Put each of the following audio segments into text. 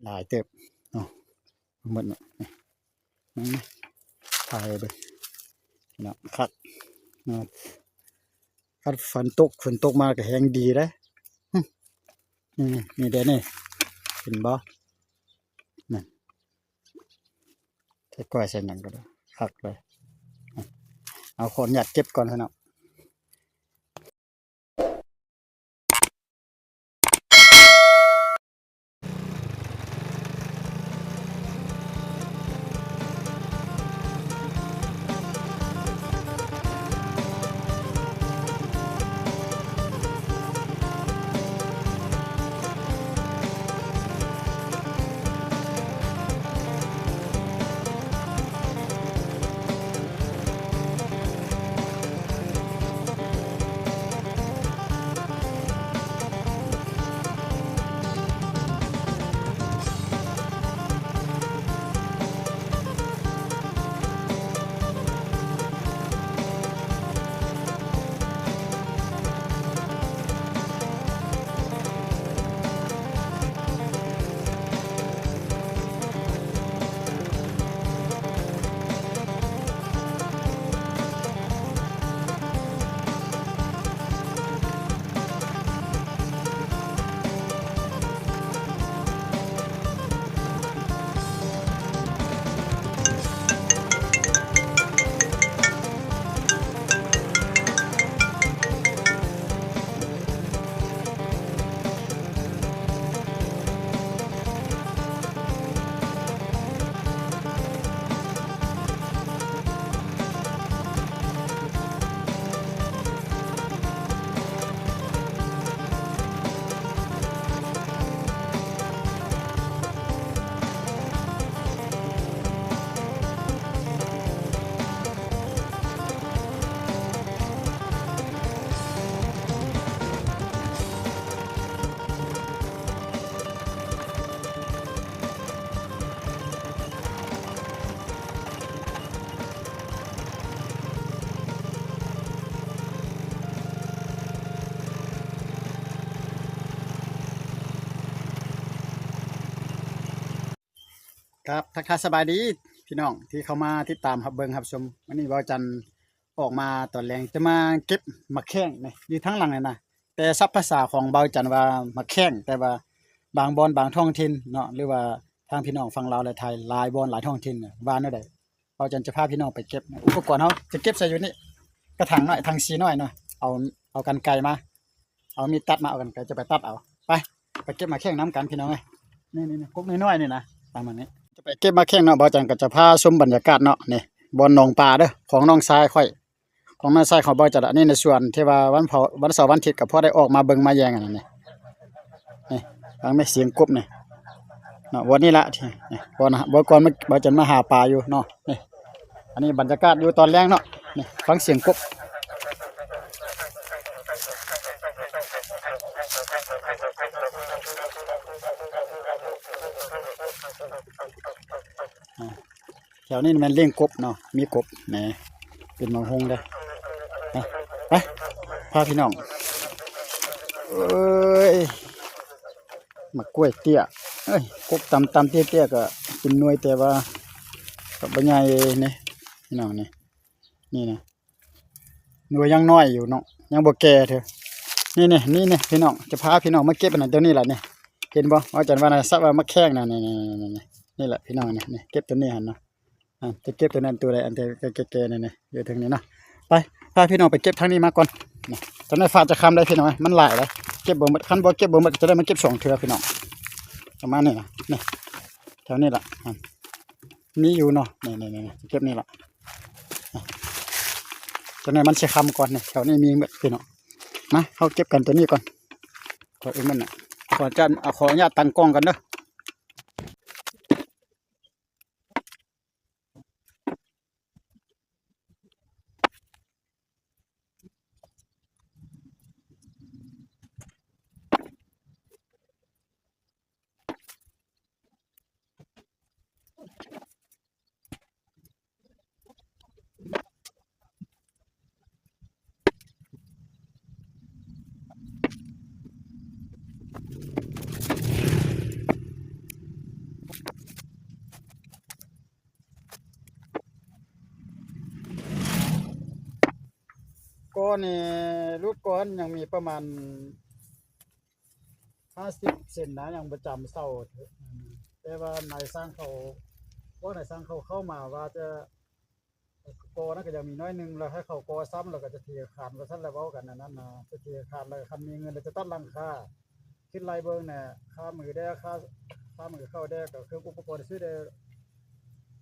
ຫຼາຍເຕີບເນາະ ໝົດເນາະ ນີ້ ນີ້ ຖ່າຍເບິ່ງເນາະ ຄັກເນາະ ຄັນຝົນຕົກ ຝົນຕົກມາກໍແຮງດີເດ້ ນີ້ ນີ້ເດ້ນີ້ ເຫັນບໍ່ ນັ້ນ ໃສ່ກ້ອຍໃສ່ຫຍັງກໍໄດ້ ຄັກເລີຍ ເອົາ ຂໍອະນຸຍາດເກັບກ່ອນເນາະ. ຄັບ ທັກທາຍສະບາຍດີພີ່ນ້ອງທີ່ເຂົ້າມາຕິດຕາມຮັບເບິ່ງຮັບຊົມ. ມື້ນີ້ບ່າວຈັນອອກມາຕອນແລງ ຈະມາເກັບໝາກແຂ້ງນີ້ ຢູ່ທາງຫຼັງນີ້ນະ. ແຕ່ສັບພາສາຂອງບ່າວຈັນວ່າໝາກແຂ້ງ ແຕ່ວ່າບາງບ່ອນບາງທ້ອງຖິ່ນເນາະ ຫຼືວ່າທາງພີ່ນ້ອງຝັ່ງລາວ ແລະ ໄທ ຫຼາຍບ່ອນຫຼາຍທ້ອງຖິ່ນວ່າແນວໃດ? ບ່າວຈັນຈະພາພີ່ນ້ອງໄປເກັບ. ອຸປະກອນເຮົາຈະເກັບໃສ່ຢູ່ນີ້ ກະຖັງນ້ອຍ ຖັງສີນ້ອຍເນາະ. ເອົາ ເອົາກັນໄກມາ ເອົາມີດຕັດມາ ເອົາກັນໄກຈະໄປຕັດເອົາ. ໄປ ໄປເກັບໝາກແຂ້ງນຳກັນພີ່ນ້ອງເອີຍ. ນີ້ໆໆ ກົກນ້ອຍໆນີ້ນະ ປະມານນີ້. ຈະໄປເກັບໝາກແຂ້ງເນາະ ບ່າວຈັນກໍຈະພາຊົມບັນຍາກາດເນາະ. ນີ້ບ່ອນໜອງປາເດີ ຂອງນ້ອງຊາຍຂ້ອຍ ຂອງນ້ອງຊາຍຂອງບ່າວຈັນ. ອັນນີ້ໃນສວນທີ່ວ່າວັນເສົາ ວັນເສົາວັນທິດກໍພໍໄດ້ອອກມາເບິ່ງມາແຍງ. ອັນນັ້ນນີ້ ນີ້ ຟັງແມ່ ສຽງກົບນີ້ເນາະ. ບ່ອນນີ້ລະ ນີ້ ບ່ອນ ບ່ອນກ່ອນ ບ່າວຈັນມາຫາປາຢູ່ເນາະ. ນີ້ ອັນນີ້ບັນຍາກາດຢູ່ຕອນແລງເນາະ. ນີ້ ຟັງສຽງກົບ. ແຖວນີ້ແມ່ນລ້ຽງກົບເນາະ ມີກົບແນ່ ເປັນບັກຫົງເດ້. ໄປ ໄປ ພາພີ່ນ້ອງ ເອີຍ ໝາກກ້ວຍເຕ້ຍ ເອີຍ ກົກຕ່ຳໆ ເຕ້ຍໆ ກໍເປັນໜ່ວຍ ແຕ່ວ່າກໍບໍ່ໃຫຍ່ເດ້ພີ່ນ້ອງ. ນີ້ ນີ້ນະ ໜ່ວຍຍັງນ້ອຍຢູ່ເນາະ ຍັງບໍ່ແກ່ເທື່ອ. ນີ້ໆ ນີ້ໆ ພີ່ນ້ອງ ຈະພາພີ່ນ້ອງມາເກັບອັນນັ້ນ ຕົວນີ້ລະນີ້ ເຫັນບໍ່? ວ່າຈັນວ່ານະ ສັບວ່າໝາກແຂ້ງນະ ນີ້ໆໆໆ ນີ້ແຫຼະພີ່ນ້ອງ. ນີ້ ນີ້ ເກັບຕົວນີ້ຫັ້ນເນາະ. ອ່າ ຈະເກັບຕົວນັ້ນຕົວໃດ ອັນແຕ່ແກ່ໆ ນີ້ໆ ຢູ່ເທິງນີ້ເນາະ. ໄປ ພາພີ່ນ້ອງໄປເກັບທາງນີ້ມາກ່ອນ. ນີ້ ຕອນນີ້ຟ້າຈະຄ່ຳແລ້ວພີ່ນ້ອງ ມັນຫຼາຍເດ້ ເກັບບໍ່ໝົດ. ຄັນບໍ່ເກັບບໍ່ໝົດ ຈະໄດ້ມາເກັບສອງເທື່ອພີ່ນ້ອງ ປະມານນີ້ນະ. ນີ້ ແຖວນີ້ລະ ອ່າ ມີຢູ່ເນາະ. ນີ້ໆໆ ເກັບນີ້ລະ ອ່າ ຕົວນີ້ມັນຊິຄ່ຳກ່ອນ. ນີ້ ແຖວນີ້ມີໝົດພີ່ນ້ອງ. ມາ ເຮົາເກັບກັນຕົວນີ້ກ່ອນ. ຂໍອະນຸຍາດ ຂໍອະນຸຍາດຕັ້ງກ້ອງກ່ອນເດີ. ເ ກ່ອນນີ້ ລຸດກ່ອນຍັງມີປະມານຫ້າສິບເຊັນນະ ຍັງບໍ່ຈຳເສົາ. ແຕ່ວ່ານາຍຊ່າງເຂົາ ພວກນາຍຊ່າງເຂົາເຂົ້າມາວ່າຈະ ກໍນັ້ນກໍຍັງມີໜ້ອຍໜຶ່ງ ແລ້ວໃຫ້ເຂົາກໍ່ຊ້ຳ ແລ້ວກໍຈະເທຄານວ່າຊັ້ນ ແລ້ວເວົ້າກັນອັນນັ້ນນະ ຈະເທຄານ ແລ້ວຄັນມີເງິນແລ້ວຈະຕັດຫຼັງຄາ. ຄິດໄລ່ເບິ່ງນະ ຄ່າມືແດ່ ຄ່າ ຄ່າມືເຂົ້າແດ່ ກໍເຄື່ອງອຸປະກອນຊື້ແດ່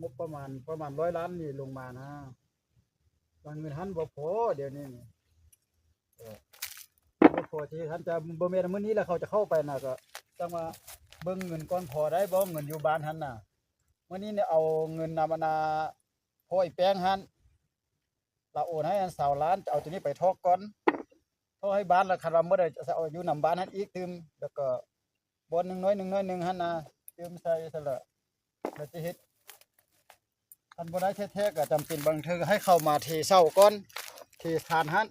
ງົບປະມານ ປະມານຮ້ອຍລ້ານນີ້ລົງມານະ ວ່າເງິນຫັ້ນບໍ່ພໍດຽວນີ້ນີ້ ເອີ ບໍ່ພໍທີ່ທ່ານຈະ ບໍ່ແມ່ນມື້ນີ້ແລ້ວເຂົາຈະເຂົ້າໄປນະ ກໍຈັ່ງວ່າເບິ່ງເງິນກ່ອນ ພໍໄດ້ບໍ່ເງິນຢູ່ບ້ານຫັ້ນນະ. ມື້ນີ້ນີ້ເອົາເງິນນຳອັນນ່າ ພໍ່ອີແປ້ງຫັ້ນ ລາວໂອນໃຫ້ອັນຊາວລ້ານ ຈະເອົາໂຕນີ້ໄປຖອກກ່ອນ ຖອກໃຫ້ບ້ານ ແລ້ວຄັນວ່າເມື່ອໃດຈະເອົາຢູ່ນຳບ້ານຫັ້ນອີກຕື່ມ ແລ້ວກໍບ່ອນໜຶ່ງໜ້ອຍໜຶ່ງ ໜ້ອຍໜຶ່ງຫັ້ນນະ ຕື່ມໃສ່ຊັ້ນລະ ແລ້ວຈະເຮັດ. ຄັນບໍ່ໄດ້ແທ້ໆ ກໍຈຳເປັນບາງເທື່ອໃຫ້ເຂົາມາເທເສົາກ່ອນ ເທຄານຫັ້ນ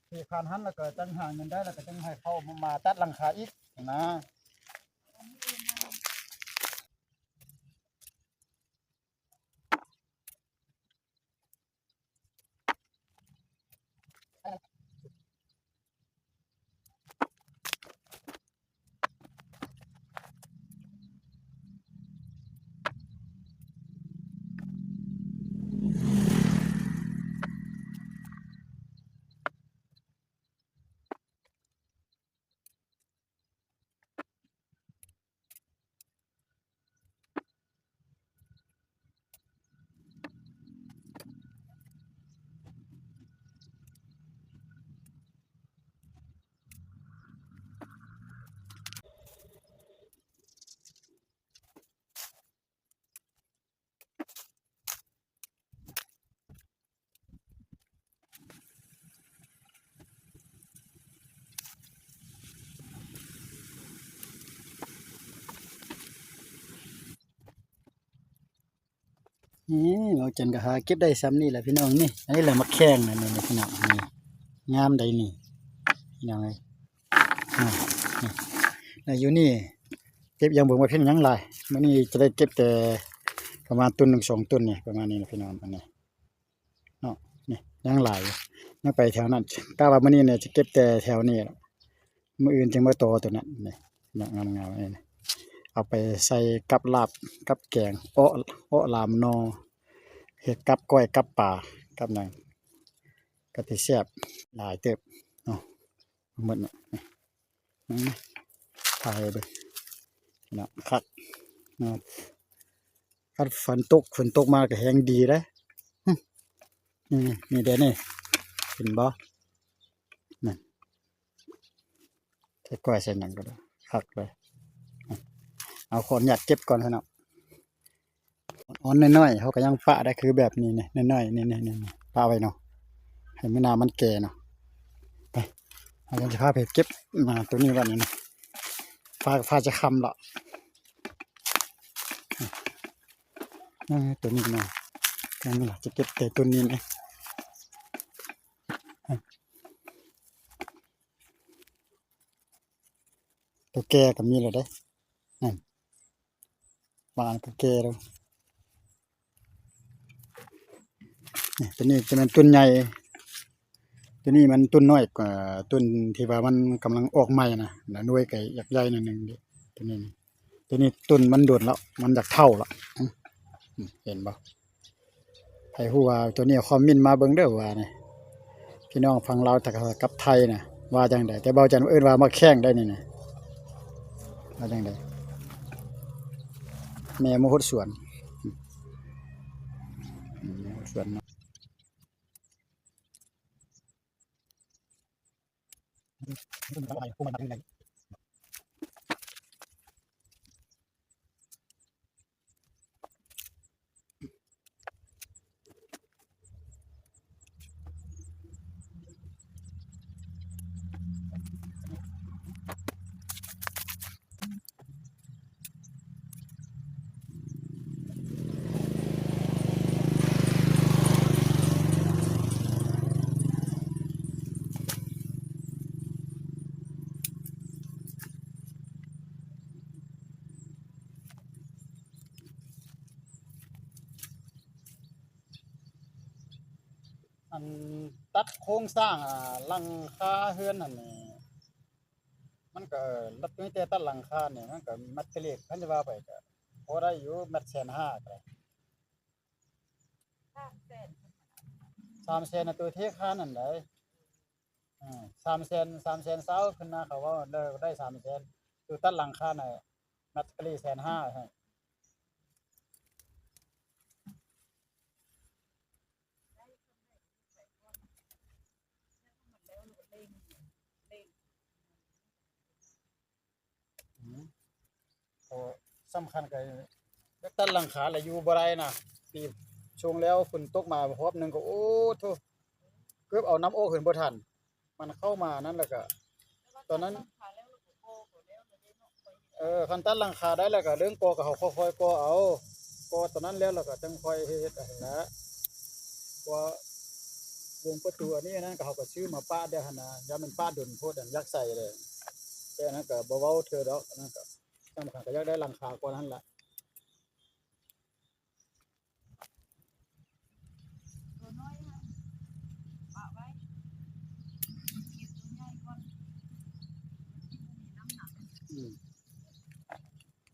ເທຄານຫັ້ນ ແລ້ວກໍຈັ່ງຫາເງິນໄດ້ ແລ້ວກໍຈັ່ງໃຫ້ເຂົາມາ ມາຕັດຫຼັງຄາອີກນະ. ນີ້ ນ້ອງຈັນກໍຫາເກັບໄດ້ຊ່ຳນີ້ແຫຼະພີ່ນ້ອງ. ນີ້ ອັນນີ້ແຫຼະໝາກແຂ້ງນະ ນີ້ພີ່ນ້ອງ ນີ້ ງາມໃດນີ້ ພີ່ນ້ອງເອີຍ. ນີ້ ນີ້ ແລ້ວຢູ່ນີ້ເກັບຢ່າງເບິ່ງວ່າເປັນຫຍັງຫຼາຍ. ມື້ນີ້ຈະໄດ້ເກັບແຕ່ປະມານຕຸນໜຶ່ງສອງຕຸນນີ້ ປະມານນີ້ນະພີ່ນ້ອງ. ອັນນີ້ເນາະ ນີ້ຍັງຫຼາຍ ຍັງໄປແຖວນັ້ນ. ກະວ່າມື້ນີ້ນີ້ຈະເກັບແຕ່ແຖວນີ້ ມື້ອື່ນຈຶ່ງມາຕໍ່ໂຕນັ້ນ. ນີ້ເນາະ ງາມໆ ນີ້ ເອົາໄປໃສ່ກັບລາບ ກັບແກງ ເອາະ ເອາະລາມໜໍ່ ເຮັດກັບກ້ອຍ ກັບປາ ກັບຫຍັງ ກໍຊິແຊບຫຼາຍເຕີບເນາະ. ໝົດເນາະ ນີ້ ຖ່າຍເບິ່ງເນາະ ຄັກເນາະ. ຄັນຝົນຕົກ ຝົນຕົກມາກໍແຮງດີເດ້. ນີ້ ນີ້ເດ້ນີ້ ເຫັນບໍ່? ນັ້ນ ໃສ່ກ້ອຍໃສ່ຫຍັງກໍໄດ້ ຄັກເລີຍ. ເອົາ ຂໍອະນຸຍາດເກັບກ່ອນເນາະ. ອ່ອນນ້ອຍໆ ເຮົາກໍຍັງປະໄດ້ ຄືແບບນີ້ນີ້ ນ້ອຍໆ ນີ້ໆ ປະໄວ້ເນາະ ໃຫ້ມື້ໜ້າມັນແກ່ເນາະ. ໄປ ເຮົາຍັງຊິພາໄປເກັບ ອ່າ ໂຕນີ້ບັດນີ້ນະ ຟ້າ ຟ້າຈະຄ່ຳລະ. ເອີ ໂຕນີ້ເນາະ ອັນນີ້ລະ ຈະເກັບແຕ່ໂຕນີ້ນະ. ໂຕແກ່ກໍມີແລ້ວເດ້ ນັ້ນ ບາງອັນກໍແກ່ແລ້ວ. ນີ້ ໂຕນີ້ຈະແມ່ນຕົ້ນໃຫຍ່ ໂຕນີ້ມັນຕົ້ນນ້ອຍກວ່າຕົ້ນທີ່ວ່າມັນກຳລັງອອກໃໝ່ນະ ແລ້ວໜ່ວຍກໍຢາກໃຫຍ່ໜ້ອຍໜຶ່ງເດ້ ໂຕນີ້. ໂຕນີ້ຕົ້ນມັນດົນແລ້ວ ມັນຢາກເຖົ້າແລ້ວ ເຫັນບໍ່? ໃຜຮູ້ວ່າໂຕນີ້ຄອມເມັນມາເບິ່ງເດີວ່ານີ້ ພີ່ນ້ອງຝັ່ງລາວກັບໄທນະ ວ່າຈັ່ງໃດ? ແຕ່ເບົາຈັນເອີ້ນວ່າໝາກແຂ້ງໄດ໋ນີ້ນະ ວ່າຈັ່ງໃດ? ແມ່ມາຫົດສວນ ອືມ ແມ່ມາຫົດສວນເນາະ. ອັນ ຕັດໂຄງສ້າງ ອ່າ ຫຼັງຄາເຮືອນຫັ້ນນີ້ ມັນກໍ ລັດມີແຕ່ຕັດຫຼັງຄານີ້ ມັນກໍແມັດກະລີກ ຄັນຈະວ່າໄປກໍພໍໄດ້ຢູ່ ແມັດແສນຫ້າກໍໄດ້ ສາມແສນ ສາມແສນນະ ໂຕເທຄານຫັ້ນໃດ໋. ເອີ ສາມແສນ ສາມແສນຊາວ ຂຶ້ນມາເຂົາເວົ້າ ແລ້ວໄດ້ສາມແສນ ໂຕຕັດຫຼັງຄານະ ແມັດກະລີກແສນຫ້າໃຫ້. ອືມ ໂອ້ ສຳຄັນກໍຢາກຕັດຫຼັງຄາແຫຼະ ຢູ່ບໍ່ໄດ້ນະ. ປີຊົງແລ້ວ ຝົນຕົກມາຮອບໜຶ່ງກໍ ໂອ້ໂທ້ ເກືອບເອົານ້ຳອອກເຮືອນບໍ່ທັນ. ມັນເຂົ້າມານັ້ນ ແລ້ວກໍຕອນນັ້ນ ເອີ ຄັນຕັດຫຼັງຄາໄດ້ແລ້ວກໍເລື່ອງກໍ່ກໍເຮົາຄ່ອຍໆກໍ່ເອົາ ກໍ່ຕອນນັ້ນແລ້ວ ແລ້ວກໍຈັ່ງຄ່ອຍເຮັດຫັ້ນນະ. ເພາະວ່າວົງປະຕູອັນນີ້ ອັນນັ້ນກໍເຮົາກໍຊື້ມາປະແລ້ວຫັ້ນນະ ຢ້ານມັນປະດົນໂພດ ອັນຢາກໃສ່ເລີຍ. ແຕ່ອັນນັ້ນກໍບໍ່ເວົ້າເທື່ອດອກ ອັນນັ້ນກໍສຳຄັນກໍຢາກໄດ້ຫຼັງຄາກ່ອນຫັ້ນລະ. ໂຕນ້ອຍຫັ້ນປະໄວ້ ເກັບໂຕໃຫຍ່ກ່ອນ ມັນຊິບໍ່ມີນ້ຳໜັກ. ອືມ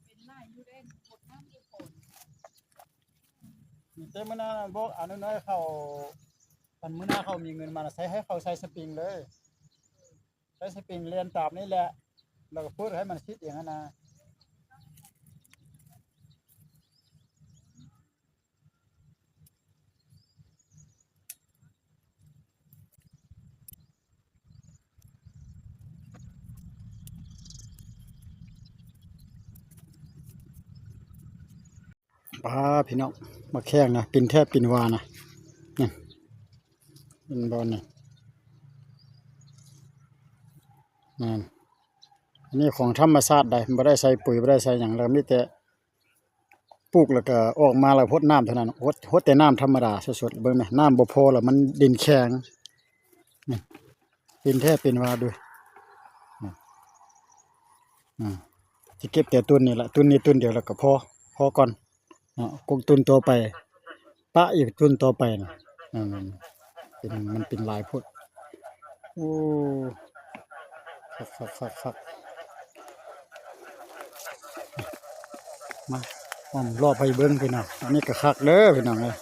ເປັນຫຼາຍຢູ່ເດ້ ຫົດນ້ຳຢູ່ໂພນ. ມີແຕ່ມື້ໜ້າບອກອານຸນ້ອຍເຂົາ ຄັນມື້ໜ້າເຂົາມີເງິນມາ ໃຊ້ ໃຫ້ເຂົາໃສ່ສະປຣິງເລີຍ. ໃຊ້ສະປຣິງແລ່ນຕາມນີ້ແຫຼະ ແລ້ວກໍເປີດໃຫ້ມັນຊິດເອງຫັ້ນນະ. ປ້າ ພີ່ນ້ອງ ໝາກແຂ້ງນະ ປິ່ນແທ້ປິ່ນວ່ານະ ນີ້ ເຫັນບໍ່ນີ້? ນັ້ນ ອັນນີ້ຂອງທຳມະຊາດໃດ໋ ບໍ່ໄດ້ໃສ່ປຸ໋ຍ ບໍ່ໄດ້ໃສ່ຫຍັງ ແລ້ວມີແຕ່ ປູກແລ້ວກໍອອກມາແລ້ວຫົດນ້ຳເທົ່ານັ້ນ ຫົດ ຫົດແຕ່ນ້ຳທຳມະດາສົດໆ. ເບິ່ງແມະ ນ້ຳບໍ່ພໍແລ້ວ ມັນດິນແຂງ ນີ້ ເປັນແທ້ເປັນວ່າເດີ້. ອາ ຊິເກັບແຕ່ຕົ້ນນີ້ລະ ຕົ້ນນີ້ຕົ້ນດຽວແລ້ວກໍພໍ ພໍກ່ອນເນາະ. ກົກຕົ້ນຕໍ່ໄປ ປະອີກຕົ້ນຕໍ່ໄປນະ. ອືມ ເປັນ ມັນເປັນຫຼາຍໂພດ. ໂອ້ ຄັກໆໆໆ ມາອ້ອມລອບໃຫ້ເບິ່ງພີ່ນ້ອງ. ອັນນີ້ກໍຄັກເດີ້ພີ່ນ້ອງເອີຍ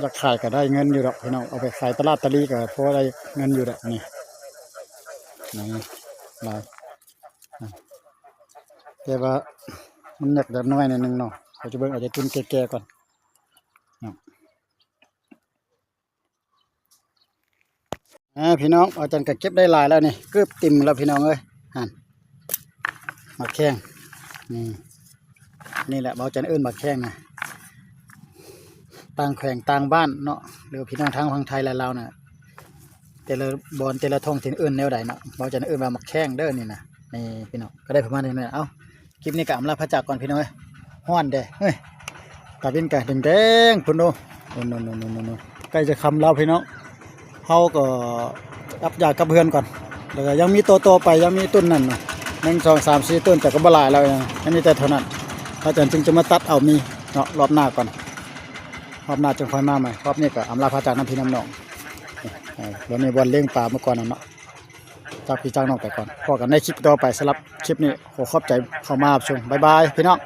ຢາກຂາຍກໍໄດ້ເງິນຢູ່ດອກພີ່ນ້ອງ ເອົາໄປຂາຍຕະຫຼາດຕະຫຼີກໍພໍໄດ້ເງິນຢູ່ດອກ. ນີ້ ນີ້ຫຼາຍ ແຕ່ວ່າມັນຍັກແບບນ້ອຍໜ້ອຍໜຶ່ງເນາະ. ເຮົາຈະເບິ່ງ ເອົາແຕ່ຕົ້ນແກ່ໆກ່ອນເນາະ. ອ່າ ພີ່ນ້ອງ ບ່າວຈັນກໍເກັບໄດ້ຫຼາຍແລ້ວນີ້ ເກືອບເຕັມແລ້ວພີ່ນ້ອງເອີຍ. ຫັ້ນ ໝາກແຂ້ງ ນີ້ ນີ້ແຫຼະບ່າວຈັນເອີ້ນໝາກແຂ້ງນະ. ຕ່າງແຂວງຕ່າງບ້ານເນາະ ຫຼືວ່າພີ່ນ້ອງທາງຝັ່ງໄທ ແລະ ລາວນະ ແຕ່ລະບ່ອນແຕ່ລະທ້ອງຖິ່ນເອີ້ນແນວໃດເນາະ. ບ່າວຈັນເອີ້ນວ່າໝາກແຂ້ງເດີ້ນີ້ນະ. ນີ້ພີ່ນ້ອງ ກໍໄດ້ປະມານນີ້ແຫຼະ. ເອົ້າ ຄລິບນີ້ກໍອຳລາພາຈາກກ່ອນພີ່ນ້ອງເອີຍ ຮ້ອນເດ້. ເຮີ້ຍ ຕາເວັນກໍແດງໆພຸ້ນໂອ້ ໂອ້ ໂອ້ ໃກ້ຈະຄ່ຳແລ້ວພີ່ນ້ອງ. ເຮົາກໍກັບຢາກັບເຮືອນກ່ອນ ແລ້ວກໍຍັງມີຕໍ່ໆໄປ ຍັງມີຕົ້ນນັ້ນນະ ໜຶ່ງ ສອງ ສາມ ສີ່ຕົ້ນ ແຕ່ກໍບໍ່ຫຼາຍແລ້ວ ຍັງມີແຕ່ເທົ່ານັ້ນ. ພາຈັນຈຶ່ງຈະມາຕັດເອົາມີເນາະ ຮອບໜ້າກ່ອນ ຮອບໜ້າຈຶ່ງຄ່ອຍມາໃໝ່. ຮອບນີ້ກໍອຳລາພາຈາກນຳພີ່ນຳນ້ອງ. ເອີ ບ່ອນນີ້ບ່ອນລ້ຽງປາເມື່ອກ່ອນນັ້ນເນາະ. ຈາກພີ່ຈາກນ້ອງໄປກ່ອນ ພໍ້ກັນໃນຄລິບຕໍ່ໄປ. ສຳລັບຄລິບນີ້ ຂໍຂອບໃຈເຂົ້າມາຮັບຊົມ. ບາຍບາຍພີ່ນ້ອງ.